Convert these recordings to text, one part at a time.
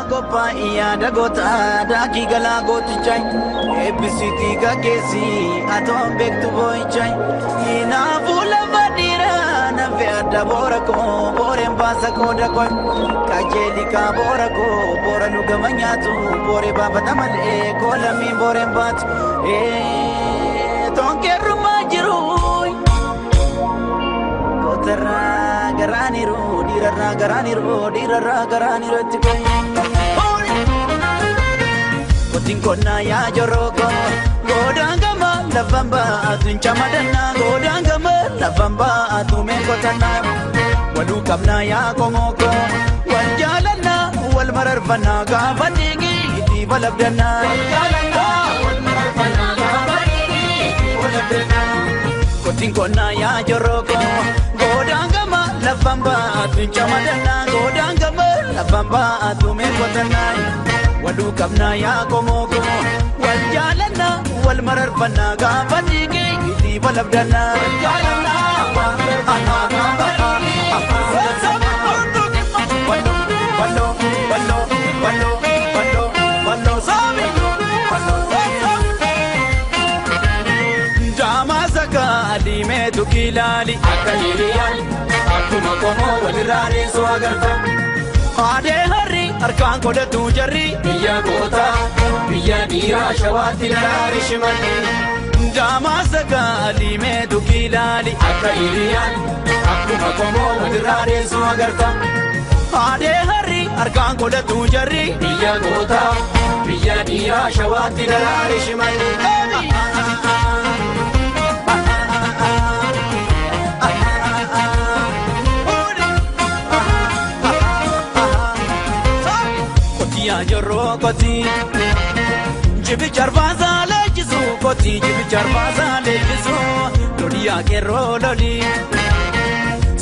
Qophaa'ii yaada goota daakii galaa gootichaa eebbisiitii gaggeessii atoon beektu boo'ichaa kanaafuu lafa dhiiraa nafe adda boora koo booreen baasa qooda koo qajeelii kaa boora koo boora lugama nyaatu booree baafata malee koolamii booreen baatu toonkeerrumaa jiru gootarraa garaaniru dhiirarraa garaaniru dhiirarraa garaaniru itti koo. Kotiin konnaa yaa joroko godaan gama lafaan baatu hin camadannaa godaan gama lafaan baatu mee kotannaa waluu qabnaa yaa komoko wal jaalannaa wal mararfannaa gaafa dhiigi itti balabdannaa. Wal jaalannaa wal mararfannaa gaafa dhiigi itti balabdannaa. Kotiin konnaa yaa joroko godaan gama lafaan baatu hin camadannaa godaan gama lafaan baatu mee kotannaa. Waluu qabnaa yaa komoko wal jaalannaa wal mararfannaa gaafa dhiigi itti balabdannaa. Wal jaalannaa wal mararfannaa gaafa dhiigi itti balabdannaa. Wallo wallo wallo wallo wallo wallo saami wallo saami. Jaamaa sakaa diimeetu kilaali Akka hiriyaan akkuma qomoo walirraa deessoo agarta. Aadee harri harkaan godhatu jarri. Biyya gootaa biyya dhiiraa shawaatti daraari shimalli. Jaamaa sakaa diimeetu kilaali Akka hiriyaan akkuma qomoo walirraa deessoo agarta. Aadee harri harkaan godhatu jarri. Biyya gootaa biyya dhiiraa shawaatti daraari shimalli. Kotii jorroo kotii jibicha arbaasaa leenjisu kotii jibicha arbaasaa leenjisu lolii akeeroo lolii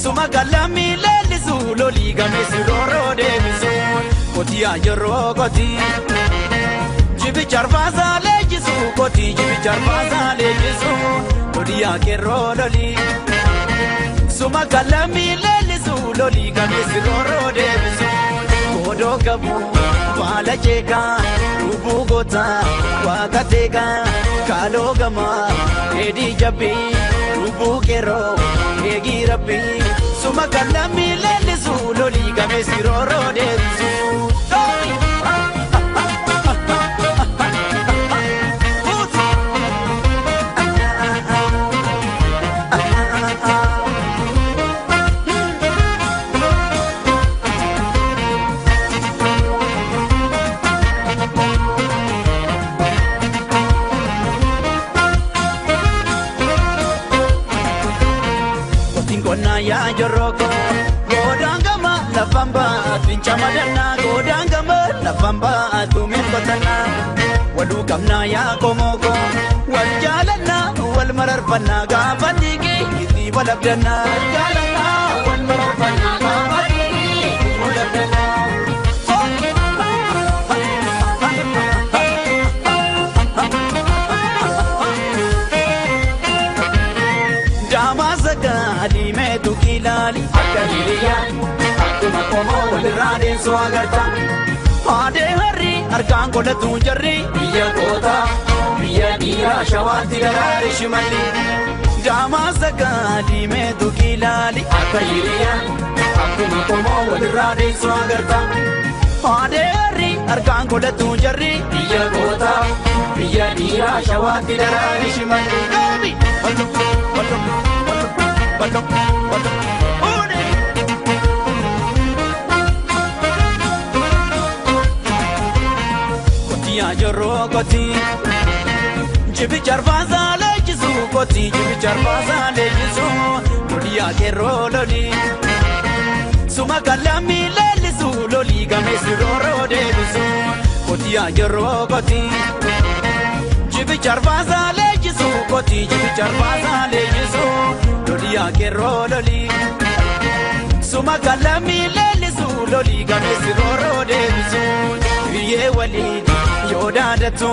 suma galamii leellisu lolii gameessi rooroo deebisu kotii jorroo kotii jibicha arbaasaa leenjisu kotii jibicha arbaasaa leenjisu lolii akeeroo lolii suma galamii leellisu lolii gameessi rooroo deebisu. Godoo qabu baala jeekaa lubbuu gootaa waaqa teekaa kaaloo gamaa dheedhii jabbii lubbuu qeerroo eegii rabbii suma kallamii leellisu lolii gameessi rooroo deebisu. Kotiin qonnaa yaa jorroko godaan gama lafaan baatu hin camadannaa godaan gama lafaan baatu mee kotannaa waluu qabnaa yaa komoko wal jaalannaa wal mararfannaa gaafa dhiigi itti balabdannaa. Wal jaalannaa wal mararfannaa gaafa dhiigi itti balabdannaa. Jaamaa sakaa diimeetu kilaali. Akka hiriyaan akkuma qomoo walirraa deessoo agarta. Aadee harri harkaan godhatu jarri. Biyya gootaa biyya dhiiraa shawaatti daraari shimalli. Jaamaa sakaa diimeetu kilaali. Akka hiriyaan akkuma qomoo walirraa deessoo agarta. Aadee harri harkaan godhatu jarri. Biyya gootaa biyya dhiiraa shawaatti daraari shimalli. Gabi! Ballo, ballo, ballo, ballo, ballo. Oone! Kotii ajorroo kotii. Jibicha arbaasaa leenjisu kotii jibicha arbaasaa leenjisu lolii akeeroo lolii. Suma kallamii leellisu lolii gameessi rooroo deebisu kotii ajorroo kotii. Jibicha arbaasaa leenjisu kotii jibicha arbaasaa leenjisu lolii akeeroo lolii. Suma kallamii leellisu lolii gameessi rooroo deebisu biyyee waliin yoo daadatu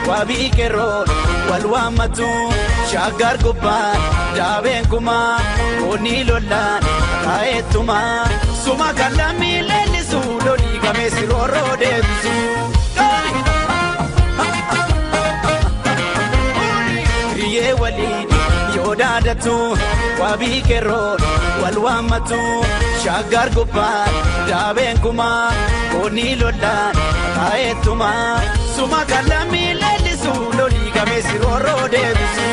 wabii qeerroo wal waammatu shaggar gubbaan daabeen kumaa goonni lollaan taa'eettumaa suma kallamii leellisu. leellisu lolii gameessi roorroo deebisu. Hiriyee waliin yoo daadatu wabii kerroon wal waammatu shaggar gubbaan daabeen kumaa goonni lollaan taa'eettumaa suma kan lammii leellisu lolii gameessi roorroo deebisu.